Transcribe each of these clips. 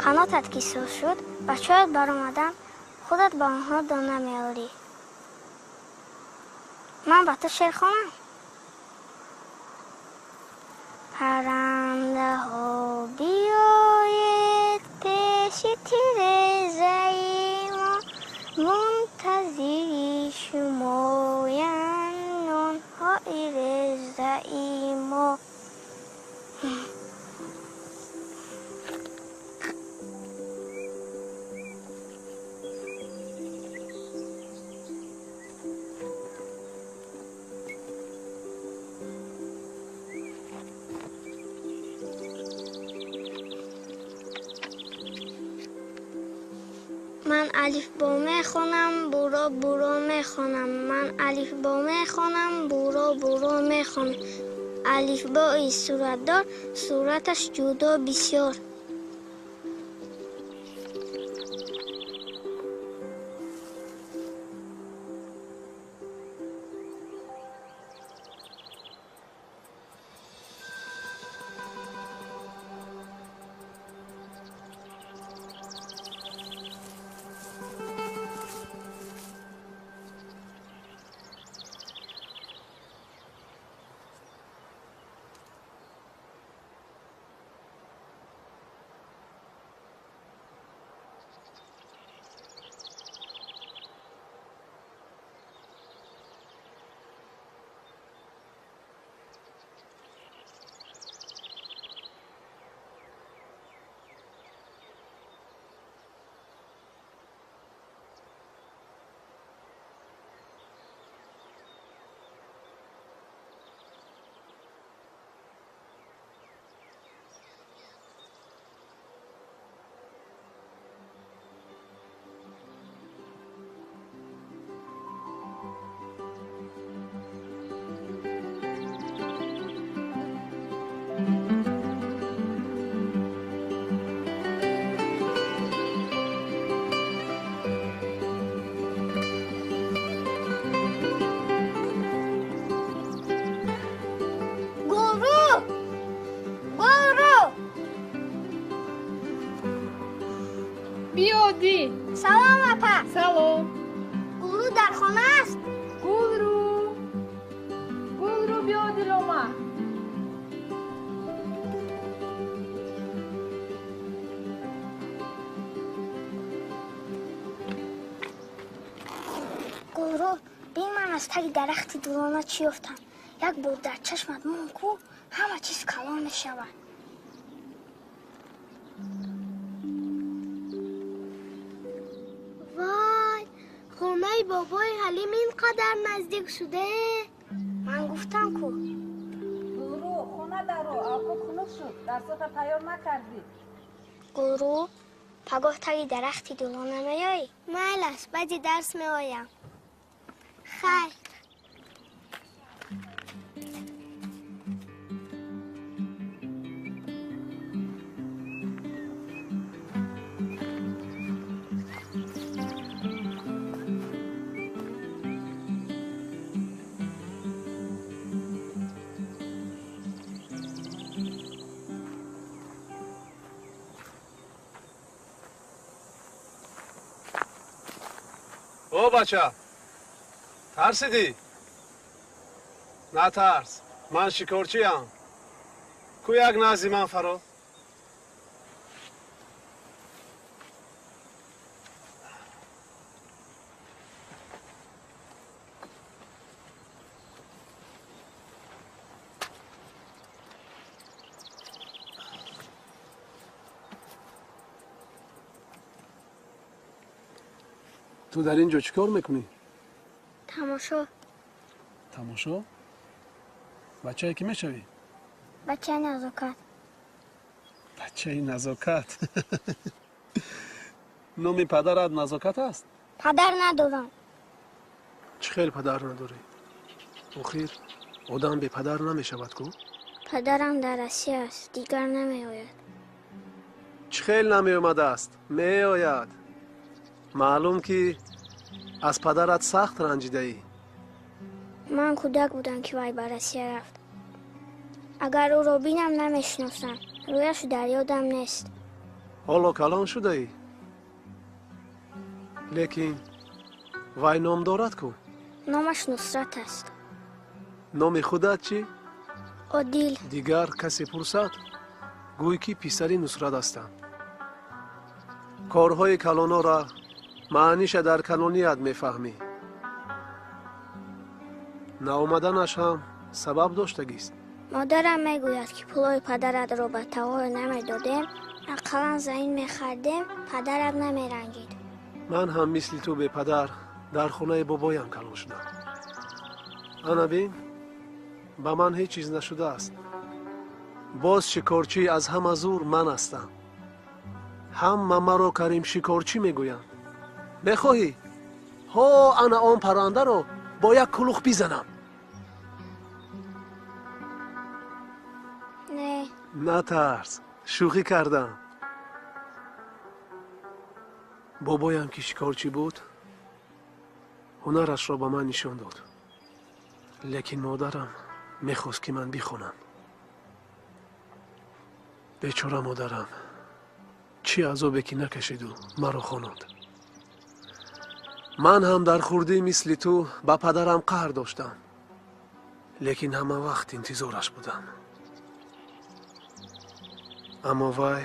Қанотат ки соз шуд, ба чоят баромадам, худат ба онҳо дона меорӣ. Ман ба ту шеър хонам? Паррандаҳо биёед пеши тирезаи мо, мунтазири шумоянд нонҳои резаи мо. Ман алифбо мехонам, буро буро мехонам. Ман алифбо мехонам, буро буро мехонам. Алифбои суратдор, сураташ ҷудо бисёр. Биёдӣ. Салом, апа. Салом. Гулрӯ дар хона аст? Гулрӯ, Гулрӯ, биё, дилома. Гулрӯ, бин, ман аз таги дарахти дулона чӣ ёфтам. Як бор дар чашмат мон ку, ҳама чиз калон мешавад. Вой, хонаи бобои Ҳалим ин қадар наздик шуде? Ман гуфтам ку. Гулрӯ, хона даро, авқот хунук шуд, дарсота тайёр накардӣ. Гулрӯ, пагоҳ таги дарахти дулона меоӣ? Майлаш, баъди дарс меоям. Хайр. О, бача, тарсидӣ? Натарс, ман шикорчиам. Ку як назди ман фаро. Ту дар ин ҷо чӣ кор мекунӣ? Тамошо. Тамошо? Бачае кӣ мешавӣ? Бачаи назокат. Бачаи назокат. Номи падарат Назокат аст? Падар надорам. Чӣ хел падар надорӣ? Охир одам бепадар намешавад ку? Падарам дар Россия аст, дигар намеояд. Чӣ хел намеомадааст? Меояд. Маълум ки аз падарат сахт ранҷидаӣ. Ман кӯдак будам, ки вай ба Россия рафт. Агар ӯро бинам, намешиносам. Рӯяш дар ёдам нест. Ҳоло калон шудаӣ. Лекин вай ном дорад ку? Номаш Нусрат аст. Номи худат чӣ? Одил. Дигар касе пурсад, гӯй ки писари Нусрат ҳастам. Корҳои калонора маъниша дар калоният мефаҳмӣ. Наомаданаш ҳам сабаб доштагист. Модарам мегӯяд, ки пулҳои падаратро ба тағой намедодем, ақаллан замин мехардем, падарат намеранҷид. Ман ҳам мисли ту бепадар дар хонаи бобоям калон шудам. Ана бин, ба ман ҳеҷ чиз нашудааст. Боз шикорчӣ аз ҳама зур ман ҳастам. Ҳама маро Карим шикорчӣ мегӯянд. Мехоҳӣ? Ҳо, ана он паррандаро бо як кулух бизанам. Не. Натарс, шӯхӣ кардам. Бобоям ки шикорчӣ буд, ҳунарашро ба ман нишон дод. Лекин модарам мехост, ки ман бихонам. Бечора модарам чӣ азобе ки накашиду маро хононд. Ман ҳам дар хурдӣ мисли ту ба падарам қаҳр доштам, лекин ҳама вақт интизораш будам. Аммо вай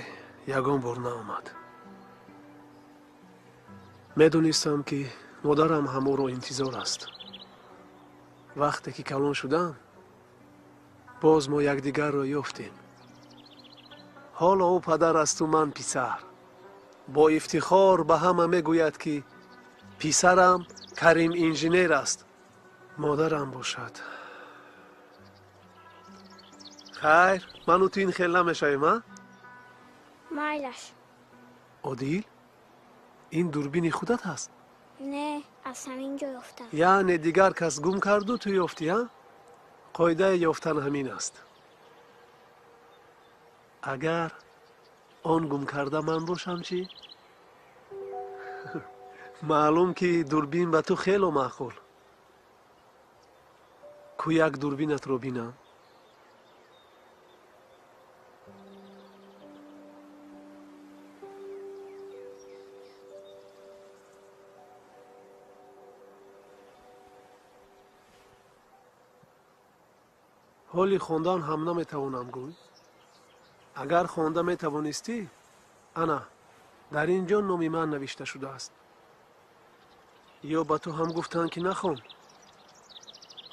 ягон бор наомад. Медонистам, ки модарам ҳам ӯро интизор аст. Вақте ки калон шудам, боз мо якдигарро ёфтем. Ҳоло ӯ падар асту ман писар. Бо ифтихор ба ҳама мегӯяд, ки писарам Карим инженер аст. Модарам бошад. Хайр, ману ту ин хел намешавем, а? Майлаш. Одил, ин дурбини худат ҳаст? Не, аз ҳамин ҷо ёфтам. Яъне дигар кас гум карду ту ёфтӣ, а? Қоидаи ёфтан ҳамин аст. Агар он гум карда ман бошам чӣ? Маълум, ки дурбин ба ту хело маъқул. Ку як дурбинатро бинам? Ҳоли хондан ҳам наметавонам, гӯй. Агар хонда метавонистӣ, ана дар ин ҷо номи ман навишта шудааст. Ё ба ту ҳам гуфтанд, ки нахон?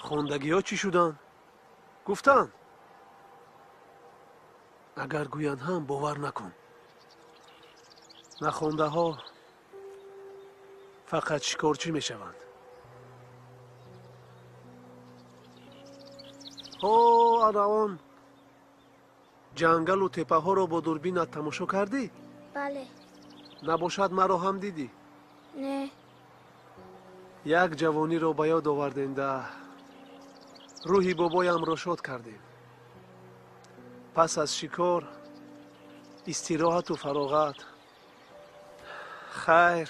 Хондагиҳо чӣ шуданд? Гуфтанд. Агар гӯянд ҳам бовар накун. Нахондаҳо фақат шикорчӣ мешаванд. Ҳо, ана он ҷангалу теппаҳоро бо дурбинат тамошо кардӣ? Бале. Набошад, маро ҳам дидӣ? Не. Як ҷавониро ба ёд овардем да рӯҳи бобоямро шод кардем. Пас аз шикор истироҳату фароғат. Хайр,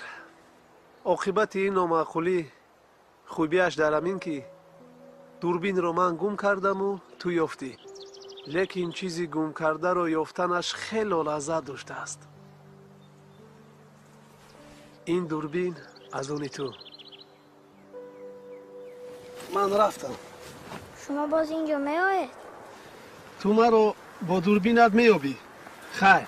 оқибати ин номаъқулӣ хубиаш дар ҳамин, ки дурбинро ман гум кардаму ту ёфтӣ. Лекин чизи гумкардаро ёфтанаш хело лаззат доштааст. Ин дурбин аз они ту. Ман рафтам. Шумо боз ин ҷо меоед? Ту маро бо дурбинат меёбӣ. Хайр.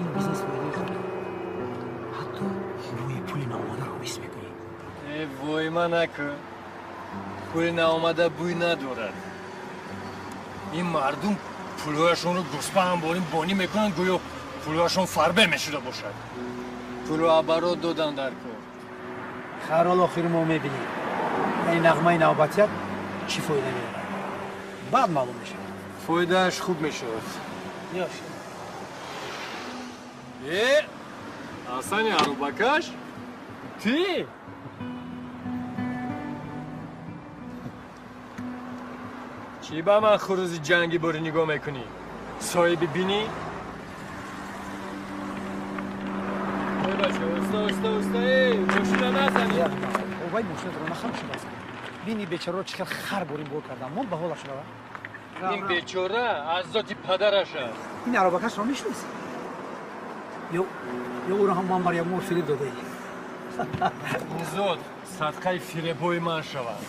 Ин бизнес фоидаи хуб. Ҳатто бӯи пули наомадаро ҳис мекунӣ. Э, войма накун. Пули наомада бӯй надорад. Ин мардум пулҳояшонро гӯспаам борин бонӣ мекунанд, гӯё пулҳояшон фарбе мешуда бошад. Пулу оборот додан дар кор. Хайр, охир мо мебинем. Яъне нағмаи навбатият чӣ фоида меорад. Баъд маълум мешавад. Фоидааш хуб мешавад. Э, Ҳасани аробакаш? Ти? Чӣ ба ман хурӯзи ҷангӣ борӣ нигоҳ мекунӣ? Соҳиби бинӣ? Бача, уста, уста, уста, эй, мошина назанӣ. Вай мошинатро нахам шудааст. Бини бечораро чӣ хел хар борин бор кардам. Монд ба ҳолаш рава. Ин бечора аз зоти падараш аст. Ин аробакашро мешиносӣ? Ё ӯро ҳам ман бар ягон фиреб додаӣ? Ин зот садқаи фиребҳои ман шавад.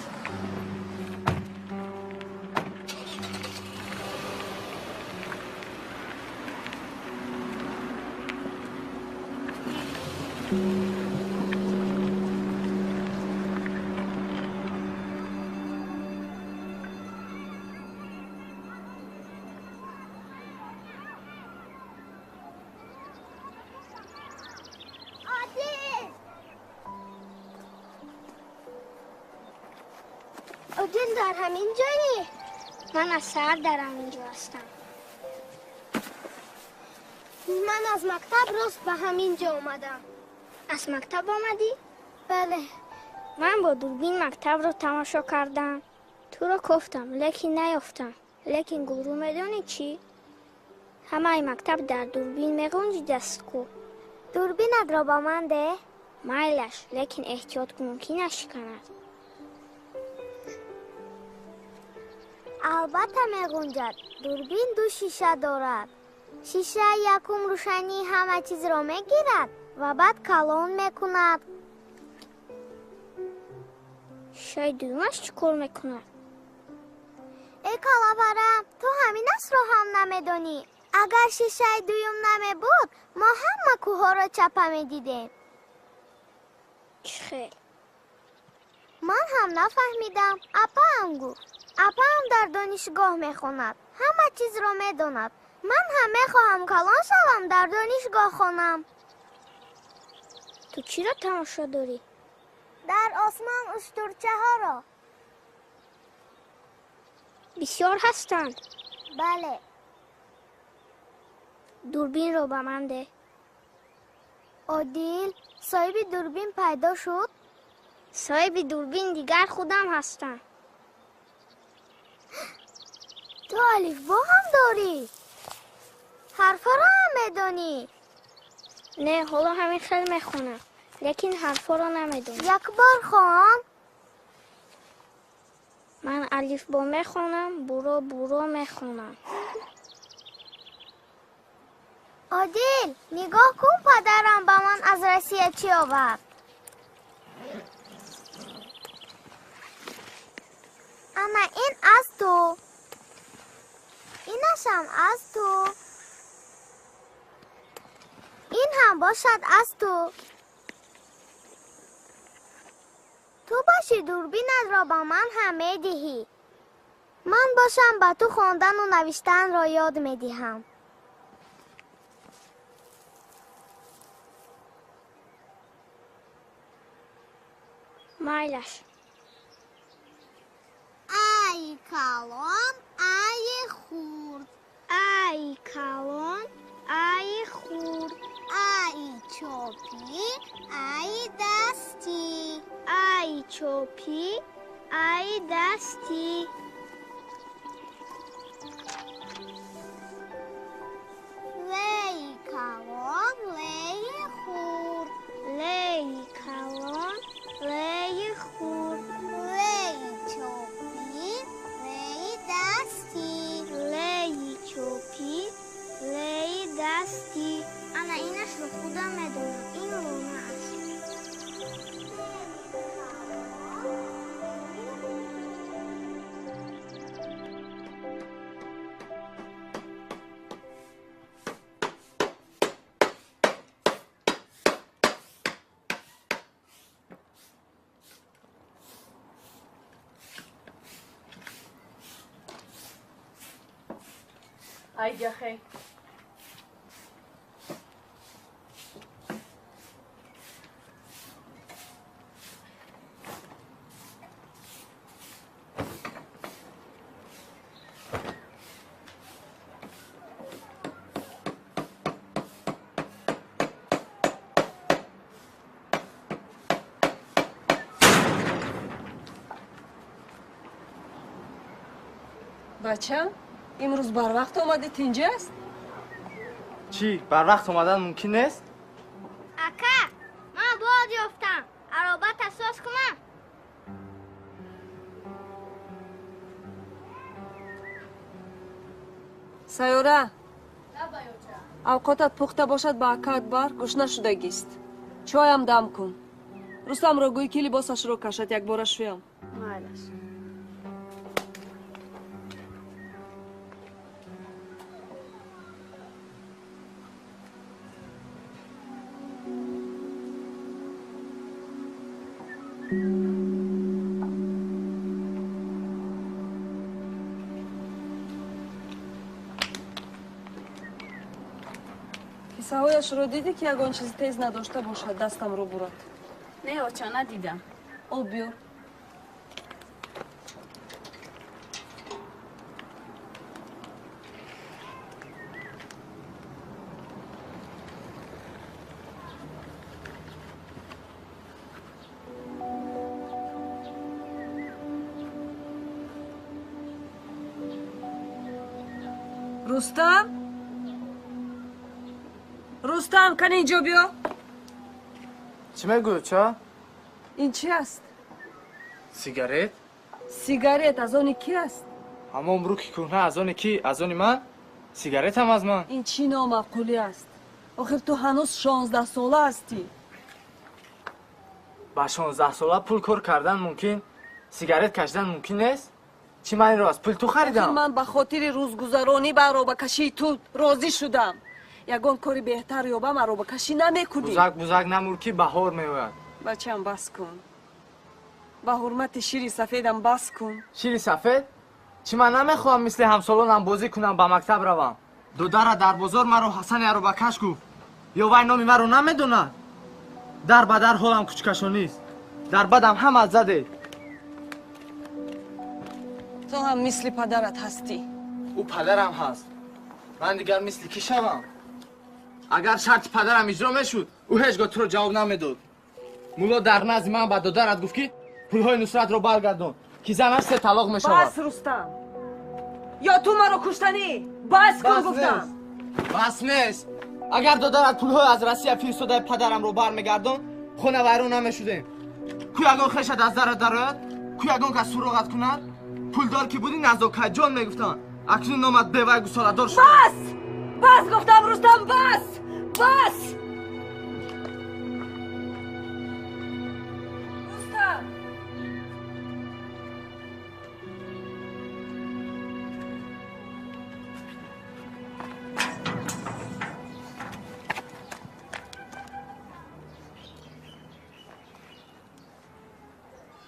Одил дар ҳамин ҷойӣ? Ман аз саҳар дар ҳамин ҷо ҳастам. Ман аз мактаб рост ба ҳамин ҷо омадам. Аз мактаб омадӣ? Бале. Ман бо дурбин мактабро тамошо кардам. Туро кофтам, лекин наёфтам. Лекин Гулрӯ медонӣ чӣ? Ҳамаи мактаб дар дурбин меғунҷидаст ку. Дурбинатро ба ман деҳ. Майлаш, лекин эҳтиёт кун, ки нашиканад. Албатта меғунҷад. Дурбин ду шиша дорад. Шишаи якум рӯшании ҳама чизро мегирад ва баъд калон мекунад. Шишаи дуюмаш чӣ кор мекунад? Э калавара, ту ҳаминасро ҳам намедонӣ. Агар шишаи дуюм намебуд, мо ҳама кӯҳҳоро чапа медидем. Чӣ хел? Ман ҳам нафаҳмидам. Апаам гуфт. Апаам дар донишгоҳ мехонад. Ҳама чизро медонад. Ман ҳам мехоҳам калон шавам, дар донишгоҳ хонам. Ту чиро тамошо дорӣ? Дар осмон устурчаҳоро. Бисёр ҳастанд? Бале. Дурбинро ба ман деҳ. Одил, соҳиби дурбин пайдо шуд? Соҳиби дурбин дигар худам ҳастам. Ту алифбо ҳам дорӣ? Ҳарфҳоро ҳам медонӣ? Не, ҳоло ҳамин хел мехонам, лекин ҳарфҳоро намедонам. Як бор хон. Ман алифбо мехонам, буро буро мехонам. Одил, нигоҳ кун, падарам ба ман аз Россия чӣ овард. Ана ин аз ту. Инашам аз ту. Ин ҳам бошад аз ту. Ту боши дурбинатро ба ман ҳам медиҳӣ. Ман бошам ба ту хондану навиштанро ёд медиҳам. Майлаш. Ай калон, ай хурд. Ай калон, ай хурд. Ай чопӣ, ай дастӣ. Ай чопӣ, ай дастӣ. Лей калон, лей хурд. Лей калон, лей хурд. Лей чопӣ, лей дастӣ. Лей чопӣ, лей дастӣ. Ана инашро худам медонам. Ин лона аст. Ай ҷахе. Бачам, имрӯз барвақт омадӣ, тинҷ аст? Чӣ, барвақт омадан мумкин нест? Ака, ман бод ёфтам. Аробата соз кунам? Сайёра, авқотат пухта бошад, ба акаат бар, гушна шудагист. Чоям дам кун. Рустамро гӯй, ки либосашро кашад, якбора шӯям. Майлаш. Кисаҳояшро дидӣ, ки ягон чизи тез надошта бошад, дастамро бурад? Не, оча, надидам. Об биёр. Рустам? Рустам, кани инҷо биё. Чӣ мегӯӣ, ча? Ин чи аст? Сигарет? Сигарет аз они ки аст? Ҳамон руки кӯҳна аз они ки? Аз они ман? Сигаретам аз ман. Ин чӣ номаъқулӣ аст? Охир ту ҳанӯз 16-сола ҳастӣ. Ба 16-сола пул кор кардан мумкин, сигарет кашидан мумкин нест? Чӣ, ман инро аз пули ту харидам? Ман ба хотири рӯзгузаронӣ ба аробакашии ту розӣ шудам. Ягон кори беҳтар ёбам, аробакашӣ намекунӣ. Бузак, бузак намур, ки баҳор меояд. Бачам, бас кун. Ба ҳурмати шири сафедам бас кун. Шири сафед? Чӣ, ман намехоҳам мисли ҳамсолонам бозӣ кунам, ба мактаб равам? Додара дар бозор маро Ҳасани аробакаш гуфт. Ё вай номи маро намедонад? Дар ба дар ҳолам кучкашонист. Дар бадам ҳама задед. Ту ҳам мисли падарат ҳастӣ. Ӯ падарам ҳаст. Ман дигар мисли кӣ шавам? Агар шарти падарам иҷро мешуд, ӯ ҳеҷ гоҳ туро ҷавоб намедод. Мулло дар назди ман ба додарат гуфт, ки пулҳои Нусратро баргардон, ки занаш се талоқ мешавад. Бас, Рустам! Ё ту маро куштанӣ? Бас кун, гуфтам! Бас нест. Агар додарат пулҳои аз Россия фиристодаи падарамро бармегардон, хона вайрон намешудем. Ку ягон хешат аз дарат дарояд? Ку ягон кас суроғат кунад? Пулдор ки будӣ, Назокатҷон мегуфтанд. Акнун номат бевай гусоладор шуд. Бас! Бас гуфтам, Рустам, бас! Бас! Рустам!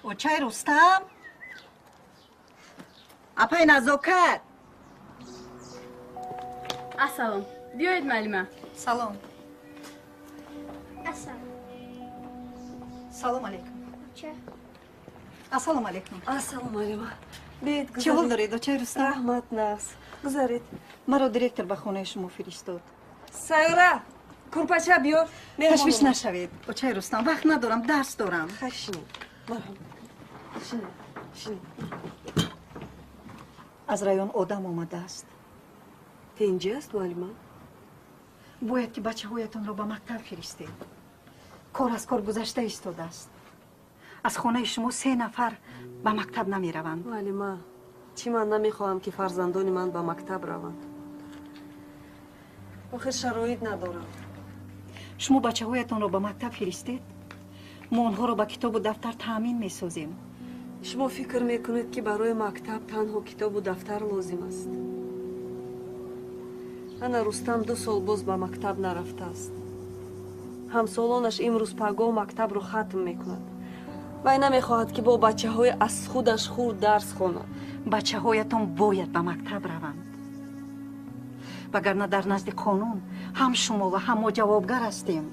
Очай Рустам? Апай Назокат? Ассалом. Биёед, муаллима. Салом. Ассалом. Салом алейкум. Оча. Ассалом алейкум. Ассалом, муаллима. Биёед, Чӣ ҳол доред, очай Рустам? Раҳмат, нағз. Гузаред. Маро директор ба хонаи шумо фиристод. Сайёра, курпача биёр. Ташвиш нашавед, очай Рустам. Вақт надорам, дарс дорам. Хай, шинед. Марҳамат. Шинед, шинед. Аз район одам омадааст. Тинҷ аст, муаллима? Бояд ки бачаҳоятонро ба мактаб фиристед. Кор аз кор гузашта истодааст. Аз хонаи шумо се нафар ба мактаб намераванд. Муаллима, чӣ ман намехоҳам, ки фарзандони ман ба мактаб раванд. Охир шароит надорам. Шумо бачаҳоятонро ба мактаб фиристед, мо онҳоро ба китобу дафтар таъмин месозем. Шумо фикр мекунед, ки барои мактаб танҳо китобу дафтар лозим аст? Ана Рустам 2 сол боз ба мактаб нарафтааст. Ҳамсолонаш имрӯз пагоҳ мактабро хатм мекунад. Вай намехоҳад, ки бо бачаҳои аз худаш хурд дарс хонад. Бачаҳоятон бояд ба мактаб раванд. Вагарна дар назди қонун ҳам шумо ва ҳам мо ҷавобгар ҳастем.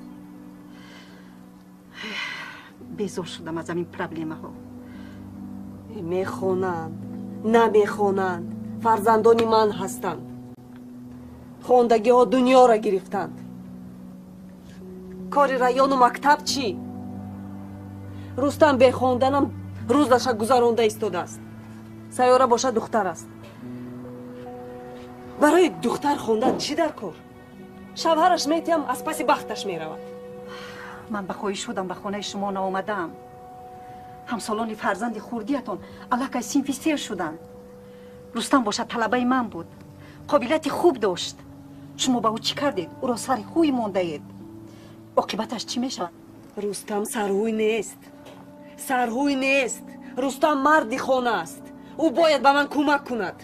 Безор шудам аз ҳамин проблемаҳо. Мехонанд, намехонанд, фарзандони ман ҳастанд. Хондагиҳо дунёро гирифтанд. Кори району мактаб чӣ? Рустам бехонданам рӯзаша гузаронда истодааст. Сайёра бошад духтар аст. Барои духтар хондан чӣ дар кор? Шавҳараш метиҳам, аз паси бахташ меравад. Ман ба хоҳиш шудам ба хонаи шумо наомадаам. Ҳамсолони фарзанди хурдиятон аллакай синфи сер шуданд. Рустам бошад талабаи ман буд, қобилияти хуб дошт. Шумо ба ӯ чӣ кардед? Ӯро сари ҳуй мондаед. Оқибаташ чӣ мешавад? Рустам сарҳуй нест, сарҳуй нест. Рустам марди хона аст. Ӯ бояд ба ман кӯмак кунад.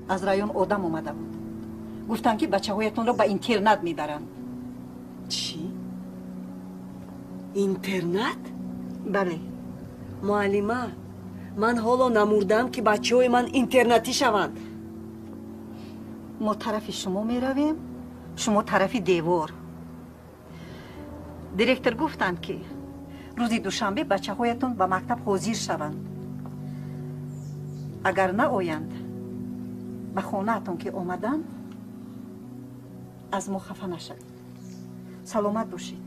Аз район одам омада буд. Гуфтанд, ки бачаҳоятонро ба интернат мебаранд. Чӣ? Интернат? Бале. Муаллима, ман ҳоло намурдам, ки бачаҳои ман интернатӣ шаванд. Мо тарафи шумо меравем, шумо тарафи девор. Директор гуфтанд, ки рӯзи душанбе бачаҳоятон ба мактаб ҳозир шаванд. Агар наоянд, ба хонаатон ки омаданд, аз мо хафа нашавед. Саломат бошед.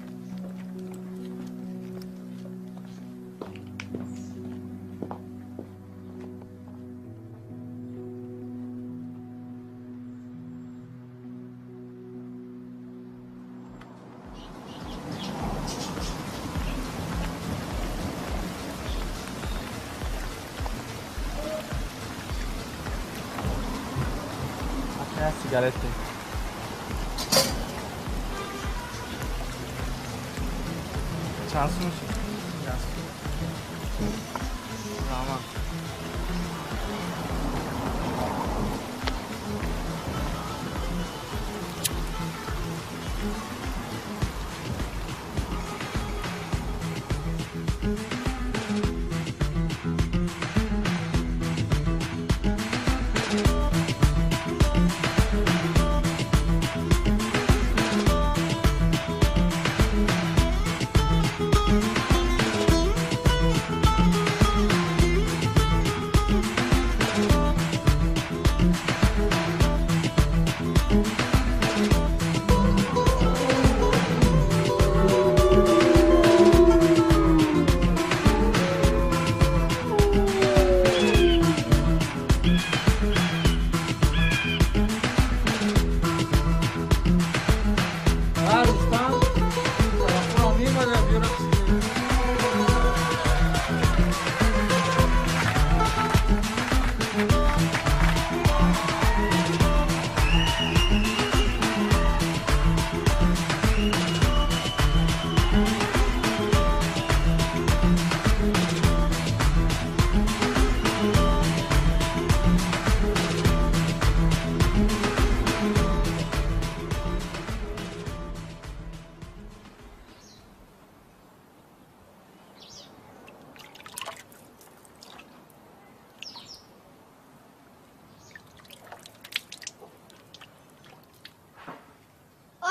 Сигарет. Чанд сум шуд? Раҳмат.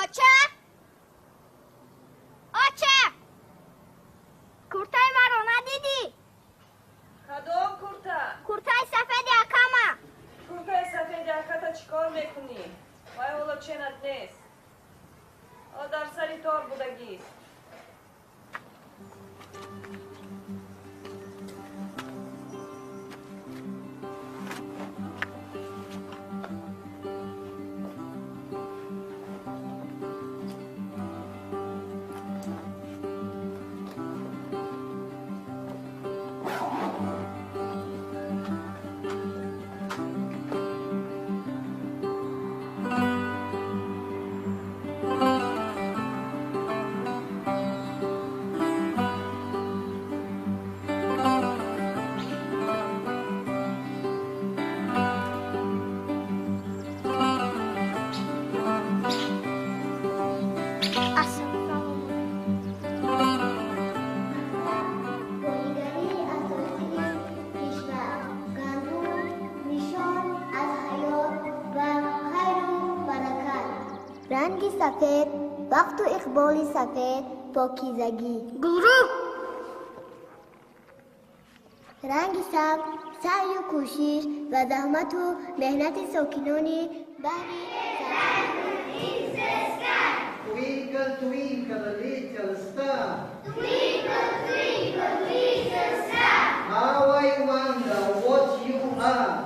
Оча! Оча! Куртаи маро надидӣ? Кадом курта? Куртаи сафеди акама. Куртаи сафеди аката чӣ кор мекунӣ? Вай ҳоло ченат нест. Дар сари тор будагист. Ранги сафед, бахту иқболи сафед, покизагӣ. Гулрӯ! Ранги сабз, саъю кӯшиш ва заҳмату меҳнати сокинони баҳри Twinkle, twinkle, little star. Twinkle, twinkle, little star. How I wonder what you are.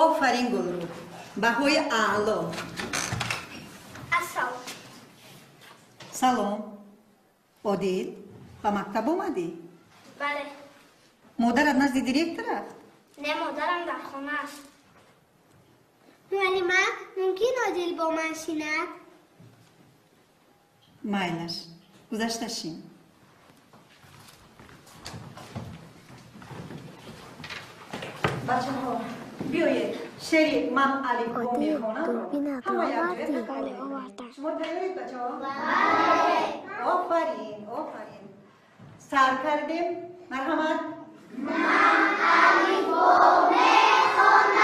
Офарин, Гулрӯ, баҳои аъло. Ассалом. Салом, Одил, ба мактаб омадӣ? Бале. Модарат назди директор рафт? Не, модарам дар хона аст. Муаллима, мумкин Одил бо ман шинад? Майлаш, гузашта шин. Бачаҳо, биёед, шеъри «Ман алифбо Одил, мехонам» дурбинатро ҳама якҷоя овардӣ? такрор Бале, мекунем. овардам. Шумо тайёред, бачаҳо? Офарин, офарин, сар кардем, марҳамат. Алифбо мехонам.